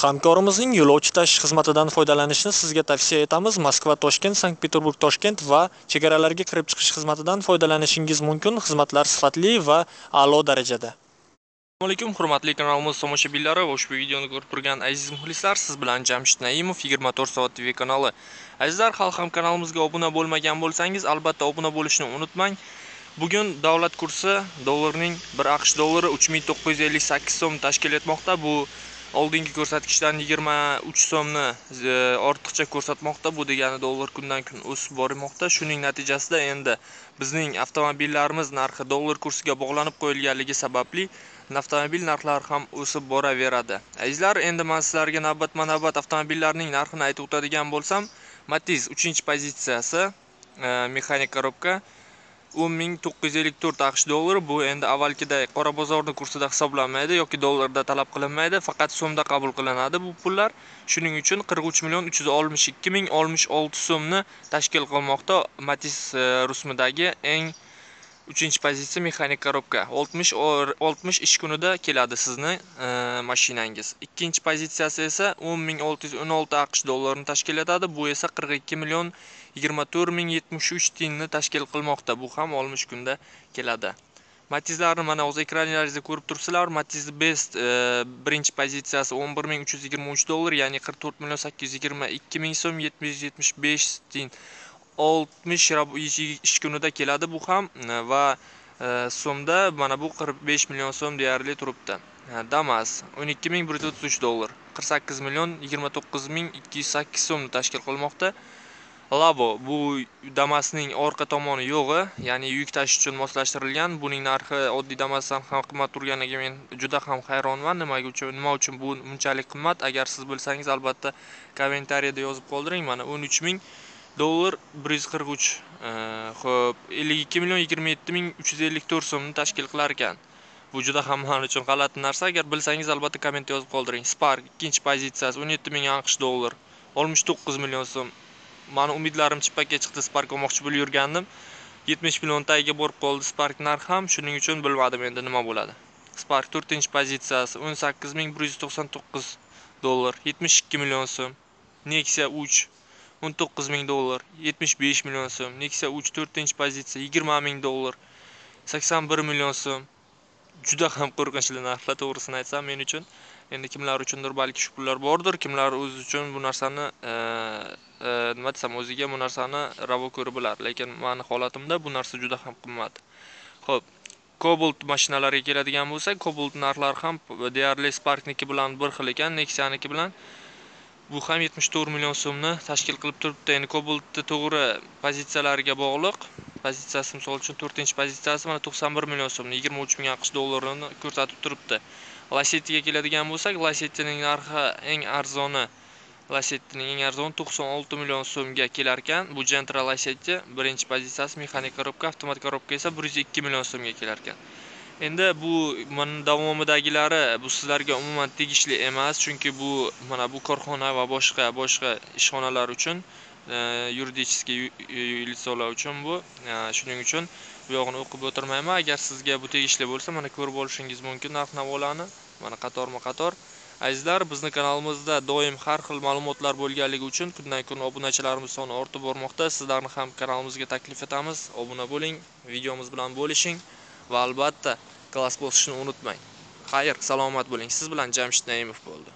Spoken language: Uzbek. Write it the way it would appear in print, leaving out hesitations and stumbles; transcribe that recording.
Hamkorimizning yo'lovchi tashish xizmatidan foydalanishni sizga tavsiya etamiz. Moskva, Toshkent, Sankt-Peterburg, Toshkent va chegaralarga kirib chiqish xizmatidan foydalanishingiz mumkin. Xizmatlar sifatli va a'lo darajada. Assalomu alaykum, hurmatli kanalimiz tomoshabinlari va ushbu videoni ko'rib turgan aziz muxlislar, siz bilan Jamshid Naimov, 24 soat TV kanali. Azizlar, hali ham kanalimizga obuna bo'lmagan bo'lsangiz, albatta obuna bo'lishni unutmang. Bugun davlat kursi dollarning bir AQSh dollari 3958 so'm tashkil etmoqda. Bu oldingi ko'rsatkichdan 23 so'mni ortiqcha ko'rsatmoqda. Bu degani dollar kundan kun o'sib bormoqda. Shuning natijasida endi bizning avtomobillarimiz narxi dollar kursiga bog'lanib qo'yilganligi sababli avtomobil narxlari ham o'sib boraveradi. Azizlar, endi men sizlarga navbatma-navbat avtomobillarning narxini aytib o'tadigan bo'lsam, Matiz 3-pozitsiyasi, mexanik korobka 10,954 AQSh dollari. Bu endi avvalgiday qora bozorning kursida hisoblanmaydi yoki dollarda talab qilinmaydi, faqat so'mda qabul qilinadi bu pullar. Shuning uchun 43 million 362 ming 66 so'mni tashkil qilmoqda Matiz rusmidagi eng 3-pozitsiya mexanik korobka. 60 ish kunida keladi sizni mashinangiz. 2-pozitsiyasi esa 10,616 AQSh dollarini tashkil etadi. Bu esa 42 million 24 ming 73 tiyinni tashkil qilmoqda. Bu ham 60 kunda keladi. Matizlarni mana o'z ekranlaringizda ko'rib turibsizlar. Matiz Best 1-pozitsiyasi 11,323 dollar, ya'ni 44 million 822 ming so'm 775 tiyin. 60 ish kunida keladi bu ham va so'mda mana bu 45 million so'm deyarli turibdi. Damas 12,133 dollar, 48 million 29 ming 208 so'mni tashkil qilmoqda. Labo, bu Damasning orqa tomoni yo'g'i, ya'ni yuk tashish uchun moslashtirilgan. Buning narxi oddiy Damasdan ham qimmat turganiga men juda ham hayronman. Nima uchun bu bunchalik qimmat? Agar siz bilsangiz, albatta kommentariyada yozib qoldiring. Mana 13,000 dollar 143, xo'p, 52 million 27 ming 354 so'mni tashkil qilar ekan. Bu juda ham men uchun g'alati narsa. Agar bilsangiz, albatta kommentda yozib qoldiring. Spark 2-pozitsiyasi 17,000 AQSh dollar, 69 million so'm. Mani umidlarim chippaga chiqdi, Spark olmoqchi bo'lib yurgandim. 70 million tagiga borib qoldi Spark narxi ham, shuning uchun bilmadim endi nima bo'ladi. Spark 4-pozitsiyasi 18,199 dollar, 72 million so'm. Nexia 3 19,000 dollar, 75 million so'm. Nexia 3 4-pozitsiya 20,000 dollar, 81 million so'm. Juda ham qo'rqinchli narxlar, to'g'risini aytsam men uchun. Endi kimlar uchundir balki shu pullar bordir, kimlar o'zi uchun bu narsani nima desam, o'ziga bu narsani ravo ko'rib bilar. Lekin meni holatimda bu narsa juda ham qimmat. Xo'p, Cobalt mashinalariga keladigan bo'lsak, Cobalt narxlari ham deyarli Sparkniki bilan bir xil ekan, Nexia'niki bilan. Bu ham 74 million so'mni tashkil qilib turibdi. Endi Cobaltni to'g'ri pozitsiyalariga bog'liq. Pozitsiyasi misol uchun 4-pozitsiyasi mana 91 million so'mni, 23 ming AQSh dollarini ko'rsatib turibdi. Lacetti'ga keladigan bo'lsak, Lacetti'ning narxi eng arzoni, Lacetti'ning eng arzoni 96 million so'mga kelar ekan. Bu Gentra Lacetti 1-pozitsiyasi mexanik korobka, avtomat korobka esa 102 million so'mga kelar ekan. Endi bu mana davomidagilari bu sizlarga umuman tegishli emas, chunki bu mana bu korxona va boshqa ishxonalar uchun, yuridik лицоlar uchun bu. Shuning uchun bu yog'ini o'qib o'tirmayman. Agar sizga bu tegishli bo'lsa, mana ko'rib olishingiz mumkin narx-navolarni, mana qatorma-qator. Azizlar, bizning kanalimizda doim har xil ma'lumotlar bo'lganligi uchun kundan kun obunachilarimiz soni ortib bormoqda. Sizlarni ham kanalimizga taklif etamiz. Obuna bo'ling, videomiz bilan bo'lishing va albatta klass bosishni unutmang. Xayr, salomat bo'ling. Siz bilan Jamshid Naimov bo'ldi.